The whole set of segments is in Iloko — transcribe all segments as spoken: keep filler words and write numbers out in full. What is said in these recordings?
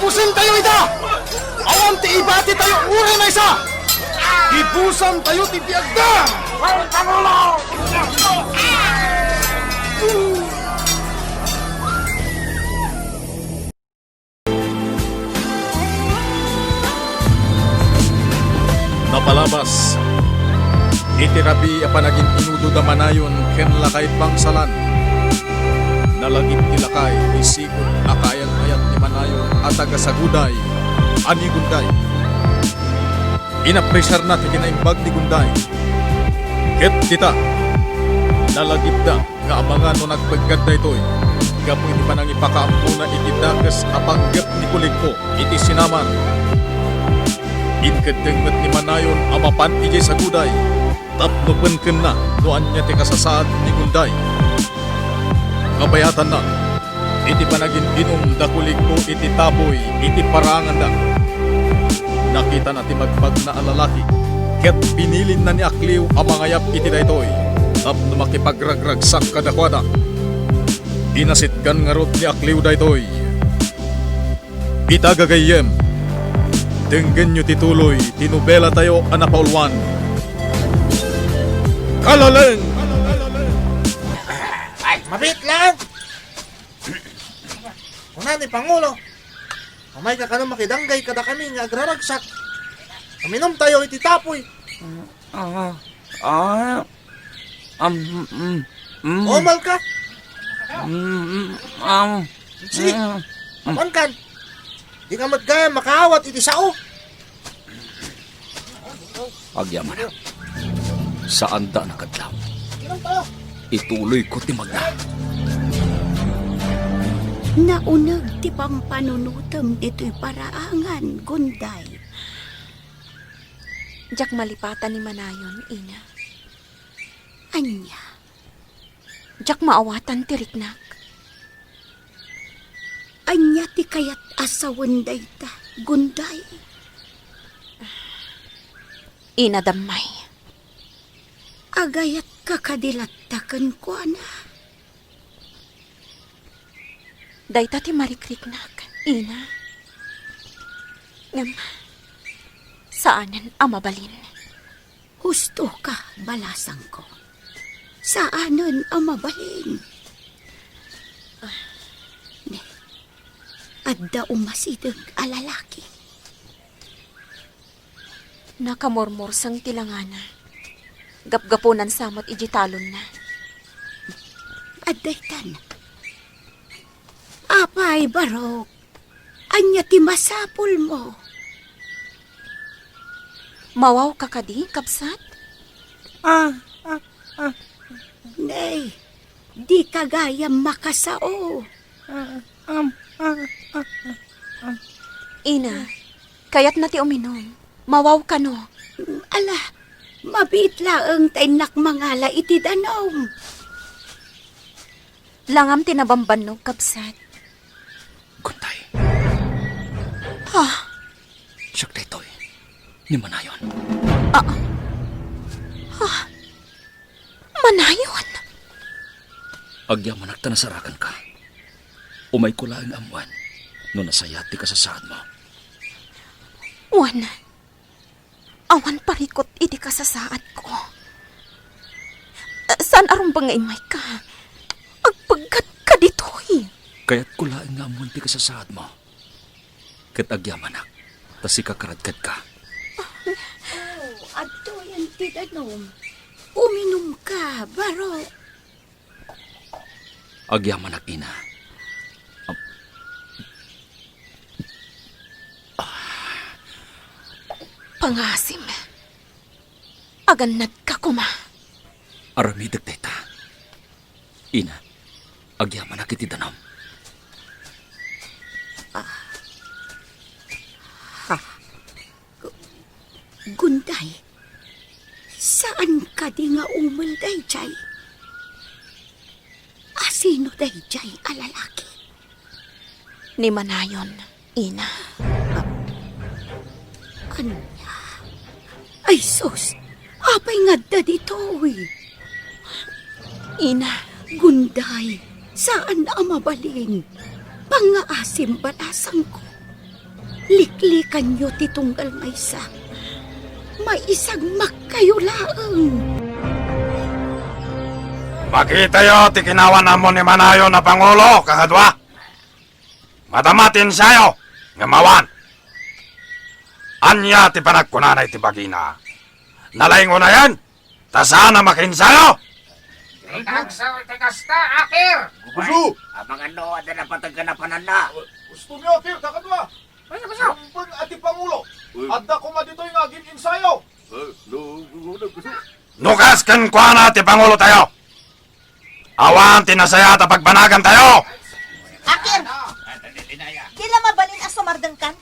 Gibusantayo ida! Awan ti ibatitayo uray maysa! Gibusantayo ti biagda! Napalabas iti rabii a panagin-inudo da Manayon ken Lakay Bangsalan. Nalagip ti Lakay, isikut a kaayat-ayat ni Manayon a taga-Saguday a ni Gunday. Inapresiarna ti kinaimbag ni Gunday. Ket dita, nalagipda nga amangan no nagpeggad daytoy gapu iti panangipakaammona iti dakes a panggep ni Kulikko iti sinamar. Inkeddeng met ni Manayon a mapan idiay Saguday tapno penkenna no ania ti kasasaad ni Gunday. Kabayatanna, iti panagin-inum da Kulikko iti tapuy iti paranganda, nakitana ti magmagna a lalaki ket binilinna ni Akliw a mangayab iti daytoy tapno makipagragragsak kadakuada. Inasitgan ngarud ni Akliw daytoy. Ita gagayyem, denggenyo ti tuloy ti nobelatayo a napauluan. Kalaleng! Ay, mabit lang! Kuna ni Pangulo, umayka kano makidanggay kadakami nga agraragsak. Uminumtayo iti tapuy. Ah, ah, um, mm, mm. Umalka. Mm, mm, um, Sige, mm, mm. Amankan. Di ka met gayam makaawat iti sao. Agyamanak. Saanda a nakadlaw. Ituloyko ti magna. Nauneg ti pampanunotem ditoy paraangan, Gunday. Diak malipatan ni Manayon, ina. Ania? Diak maawatan ti riknak. Ania ti kayat a sawen dayta, Gunday? Ina, Dammay. Agayatka kadi latta kenkuana? Dayta ti marikriknak, ina. Ngem, saanen a mabalin. Hustoka, balasangko. Saanen a mabalin. Ne, adda umasideg a lalaki. Nakamurmurseng ti langana. Gapgapunan sa met iti talonna. Adda itan. Apay, Barok? Ania ti masapulmo? Mawawka kadi, kabsat? Ah, ah, ah. Nay, dika gayam makasao. Ah, um, ah, ah, ah, ah. Ina, kayatna ti uminum. Mawawka no? Ala, mabiit laeng ta innak mangala iti danum. Langam ti nabambannog, kabsat. Gunday. Ha? Siak daytoy, ni Manayon. Ah. Ha? Manayon? Agyamanak ta nasarakanka. Umayko laeng ammoen no nasayaat ti kasasaadmo. Wen, awan parikut iti kasasaadko. Saan a rumbeng nga immayka. Agpeggadka ditoy. Kayatko laeng nga ammoen ti kasasaadmo. Ket agyamanak, ta sika karadkadka. Oh, adtoyen ti danum. Uminumka, Barok. Agyamanak, ina. Am-, Pangasim. Agannadka koma. Aramidek dayta. Ina, agyamanak iti danum. Ah. Ha. Gu-, Gunday, saan kadi nga umel daydiay? Asino daydiay a lalaki? Ni Manayon, ina. Ah, ania? Ay sus, apay nga adda ditoy? Ina. Gunday, saan a mabalin. Pangngaasim, balasangko. Liklikanyo ti tunggal maysa. Maisagmakkayo laeng. Makitayo ti kinawan ammo ni Manayon a Pangulo, kakadua. Madama ti ensayo, ngem awan. Ania ti panagkunana iti bagina? Nalaing unayen? Ta saan a makiensayo? Agsaw iti kasta, Akir! Gusto! Amangan no, adda napateg ken napananna. Gusto niyo, Akir, kakadua? Ano, gusto? Rumbeng a ti Pangulo. Uy. Adda koma ditoy nga agin-ensayo. Eh, no, no, no, gusto. No kas kenkuana ti Pangulotayo, awan ti nasayaat a pagbanagantayo. Akir! Di la mabalin a sumardengkan?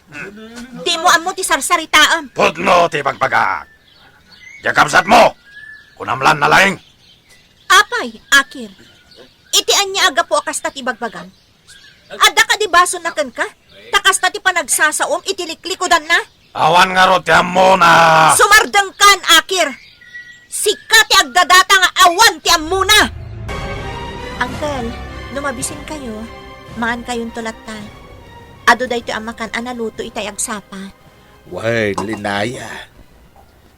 Dimo ammo ti sarsaritaem. Pudno ti ibagbagak. Diak kabsatmo, kunam lan nalaing. Apay, Akir? Iti ania a gapu a kasta ti ibagbagam? Adda kadi basonna kenka? Ta kasta ti panagsasaom iti liklikudanna? Awan ngarud ti ammona. Sumardengkan, Akir! Sika ti agdadata nga awan ti ammona! Uncle, no mabisinkayo, mankayonto latta. Adu daytoy a makan a naluto itay agsapa. Wen, Linaya.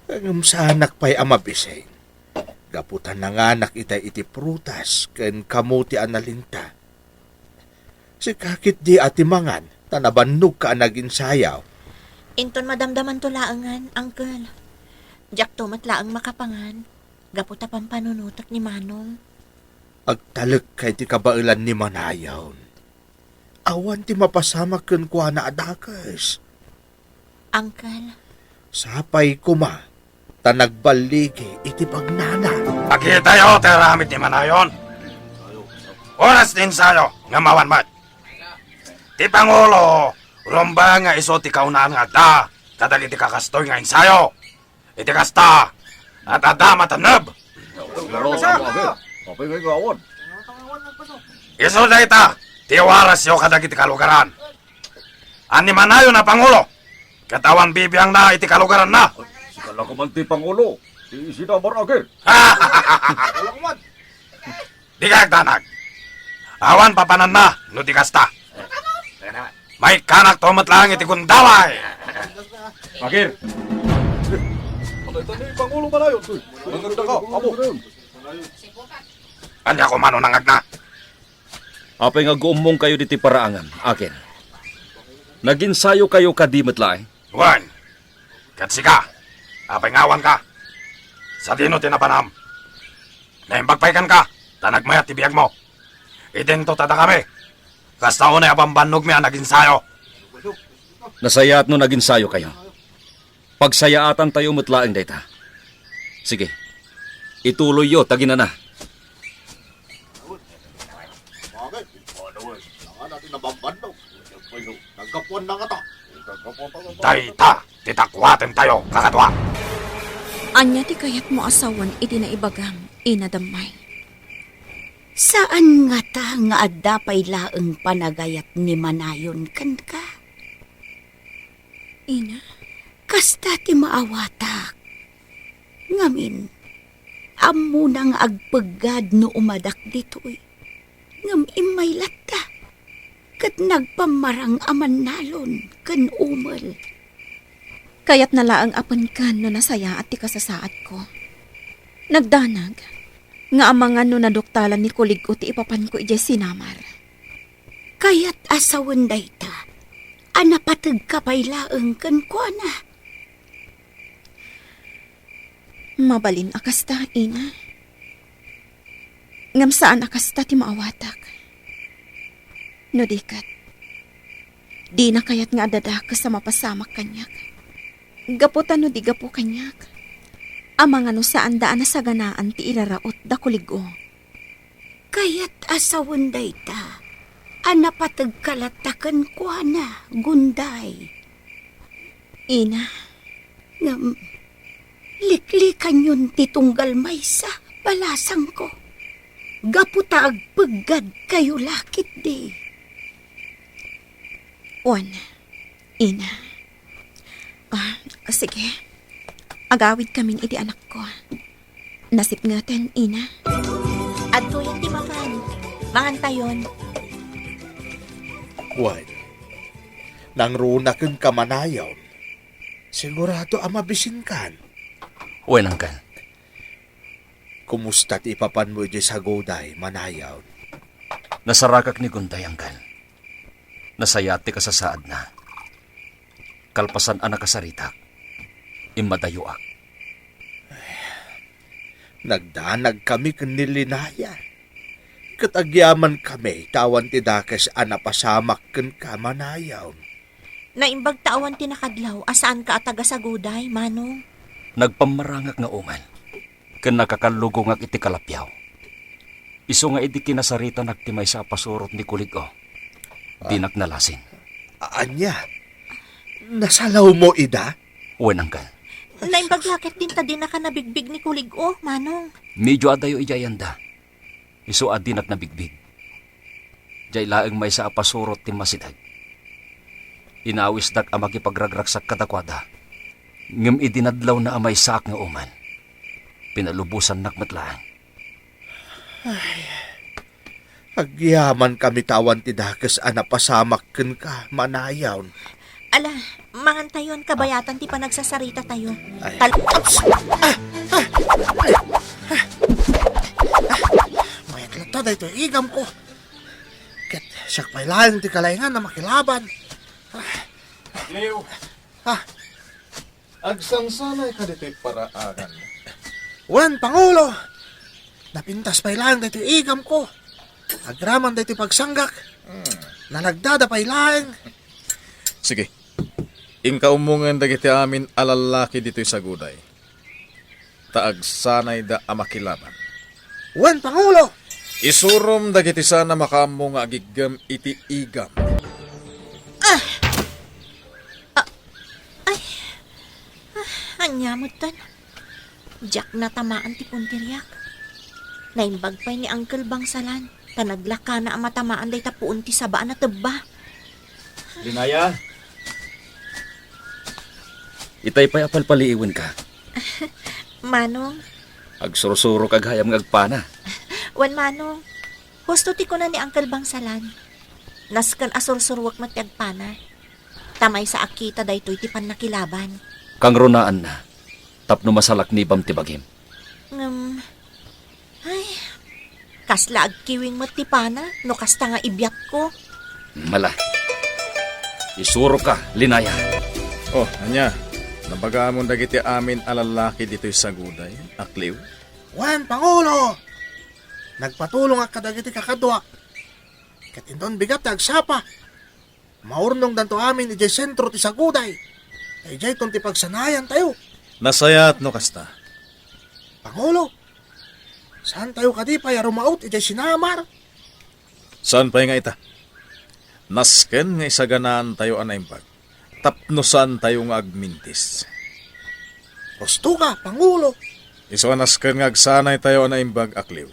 Ngem saanak pay a mabising. Gapu ta nanganak itay iti prutas ken kamote a nalinta. Sika ketdi a ti mangan, ta nabannogka a naginsayaw. Inton madamdamanto laengen, Uncle. Diakto met laeng makapangan, gapu ta pampanunotek ni Manong. Agtalekka iti kabaelan ni Manayon. Awan ti mapasamak kenkuana a dakes. Uncle. Sapay koma, ta nagballigi iti bagnana. Makitayo ti aramid ni Manayon. Oras ti ensayo, ngem awan met. Ti Pangulo, rumbeng nga isu ti kaunaan nga adda kadagiti kakastoy nga ensayo. Iti kasta, adda matanneb. Pero, apay nga ingawan? Isu dayta ti iwarasyo kadagiti kalugaran. Ni Manayon a Pangulo, ket awan bibiangna iti kalugaranna. Sika la koman ti Pangulo. Ti sinamar, Akir. Dika agdanag. Awan papananna no di kasta. Maikanakto met laeng iti gundaway. Akir. Pangulo Manayon. Mangagda ka, amo. Ania koma no nangagna? Apay nga aguummongkayo ditoy paraangan, Akir? Naginsayokayo kadi met laeng? Wen, ket sika, apay nga awanka? Sadino ti napanam? Naimbag pay kenka, ta nagmayat ti biagmo. Idinto ta dakami, kasta unay a bambannogmi a naginsayo. Nasayaat no naginsayokayo. Pagsayaatantayo met laeng dayta. Sige, ituloyyo ta ginana. Bakit? Ano, eh? Saan natin nabambannog? Nagkapuan na nga ta. Dayta ti dakuatentayo, kakadua. Ania ti kayatmo a sawen iti naibagam, Ina Dammay? Saan ngata nga adda pay laeng panagayat ni Manayon kenka? Ina? Kasta ti maawatak. Ngamin, ammona nga agpeggad no umadak ditoy. Ngem immay latta, ket nagpammarang a mannalon ken umel. Kayatna laeng a penkan no nasayaat ti kasasaadko. Nagdanag nga amangan no naduktalan ni Kulig-o ti ipapanko idiay sinamar. Kayat a sawen dayta a napategka pay laeng kenkuana. Mabalin a kasta, Ina. Ngem saan a kasta ti maawatak. No di ket, dina kayat nga adda dakes a mapasamak kaniak. Gapu ta no di gapu kaniak, amangan no saanda a nasaganaan ti iraraut da Kulig-o. Kayat a sawen dayta a napategka latta kenkuana, Gunday. Ina. Ngem, liklikanyon ti tunggal maysa, balasangko. Gapu ta agpeggadkayo la ketdi. Wen, Ina. Ah, sige. Agawidkamin iti anakko. Nasipngeten, Ina. Adtoyen ti mapan. Mangantayon. Wen, Nangruna kenka, Manayon. Sigurado a mabisinkan. Wen, Uncle. Kumusta ti ipapanmo idiay saguday, Manayon? Nasarakak ni Gunday, Uncle. Nasayaat ti kasasaadna. Kalpasan a nakasaritak, immadayoak. Nagdanagkami ken ni Linaya. Ket agyamankami ta awan ti dakes a napasamak kenka, Manayon. Naimbag ta awan ti nakadlaw a saanka a taga-saguday, Manong. Nagpammarangak nga umen, ken nakakallugongak iti kalapiaw. Isu nga idi kinasaritanak ti maysa a pasurot ni Kulig-o, dinak nalasin. A-, ania? Nasalawmo ida? Wen, Uncle. Naimbag la ket dinta dinaka nabigbig ni Kulig-o, Manong. Medio adayo idiay ayanda. Isu a dinak nabigbig. Diay laeng maysa a pasurot ti masideg. Inawisdak a makipagragragsak kadakuada. Ngem idi nadlawna a maysaak nga umen, pinalubosannak met laeng. Ay, agyamankami ta awan ti dakes a napasamak kenka, Manayon. Ala, mangantayon, kabayatan ti panagsasaritatayo. Ay. Tal- Ups! Ah! Ah! Ay! Ah! Ah! Mayat latta daytoy igamko. Ket siak pay laeng ti kalaingan a makilaban. Leo. Ah. Agsansanayka ditoy paraaran. Wen, Pangulo! Napintas pay laeng daytoy igamko. Agraman daytoy pagsanggak. Hmm. Nalagdada pay laeng. Sige. Inka ummongen dagiti amin a lallaki ditoy saguday. Ta agsanayda a makilaban. Wen, Pangulo! Isurom dagiti saan a makaammo nga agiggem iti igam. Ah! Ah! Ay! Ah, ania metten? Diak natamaan ti puntiryak. Naimbag pay ni Uncle Bangsalan, ta naglakana a matamaan dayta puon ti saba a natebba. Linaya! Itay pay a palpaliiwenka. Manong. Agsursurok aghayam nga agpana. Wen, Manong. Husto ti kuna ni Uncle Bangsalan. Nasken a sursuruek met ti agpana. Ta maysa a kita daytoy ti pannakilaban. Kangrunaanna, tapno masalaknibam ti bagim. Ngem, ay, kasla agkiwing met ti pana no kasta nga ibiatko. Mala. Isuroka, Linaya. Oh, ania? Nabagamon dagiti amin a lallaki ditoy saguday, Akliw? Wen, Pangulo! Nagpatulongak kadagiti kakaduak. Ket inton bigat ti agsapa, maurnongdanto amin idiay sentro ti saguday. Ta idiayton ti pagsanayantayo. Nasayaat no kasta. Pangulo, saantayo kadi pay a rumaut idiay sinamar? Saan pay nga ita? Nasken nga isaganaantayo a naimbag tapno saantayo nga agmintis. Hustoka, Pangulo. Isu a nasken nga agsanaytayo a naimbag, Akliw.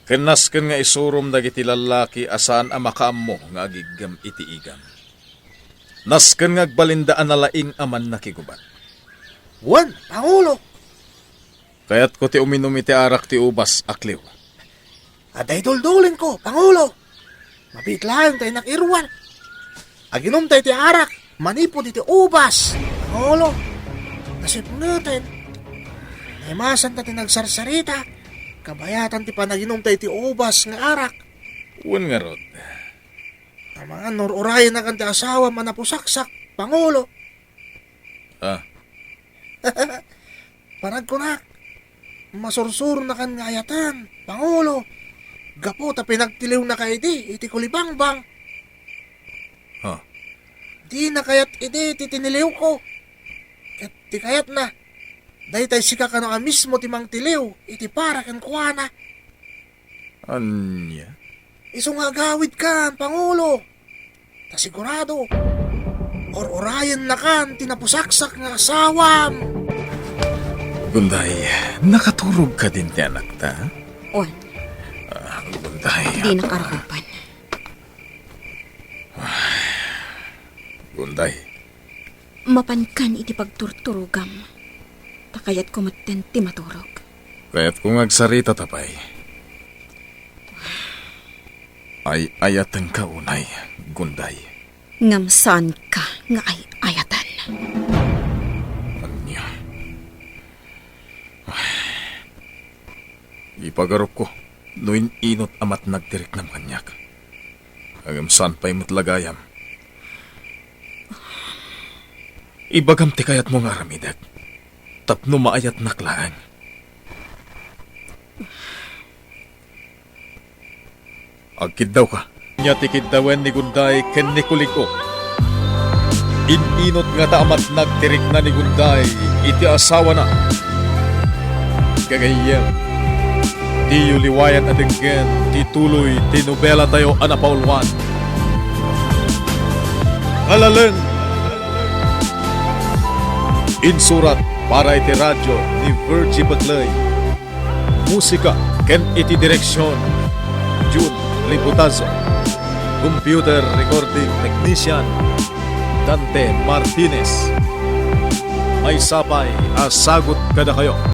Ken nasken nga isurom dagiti lallaki a saan a makaammo nga agiggem iti igam. Nasken nga agbalinda a nalaing a mannakigubat. Wen, Pangulo. Kayatko ti uminum iti arak ti ubas, Akliw. Adda iduldulinko, Pangulo. Mabiit laeng ta innak iruar. Aginumta iti arak manipud iti ubas, Pangulo. Nasipneten. Naimasanta ti nagsarsarita. Kabayatan ti panaginumta iti ubas nga arak. Wen ngarud. Amangan no ur-urayennakan ti asawam a napusaksak, Pangulo. Ah. Panagkunak, masursuronakan nga ayaten, Pangulo, gapu ta pinagtiliwnaka idi iti kulibangbang. Ha? Dina kayat idi ti tiniliwko. Ket ti kayatna, daytay sika kano a mismo ti mangtiliw iti para kenkuana. Ania? Isu nga agawidkan, Pangulo. Ta sigurado, ur-urayennakan ti napusaksak nga asawam. Gunday, nakaturog kadin ti anakta? Wen. Ah, Gunday. Dinak arakupan. Gunday. Mapankan iti pagturturogam, ta kayatko metten ti maturog. Kayatko nga agsaritata pay. Ay-ayatenka unay, Gunday. Ngem saanka nga ay-ayaten. Ania? Ipagarupko no in-inot a matnag ti riknam kaniak. Ngem saan pay met la gayam. Ibagam ti kayatmo nga aramidek, tapno maayatnak laeng. Agkiddawka. Ania ti kiddawen ni Gunday ken ni Kulig-o? In-inot ngata a matnag ti rikna ni Gunday iti asawana? Gagayyem, diyo liwayan a denggen ti tuloy ti nobelatayo a napauluan. Kalaleng! Insurat para iti radyo ni Virgie Baclay. Musika ken iti direksion, Jun Ributazo. Computer recording technician, Dante Martinez. Maysa pay a sagut kadakayo.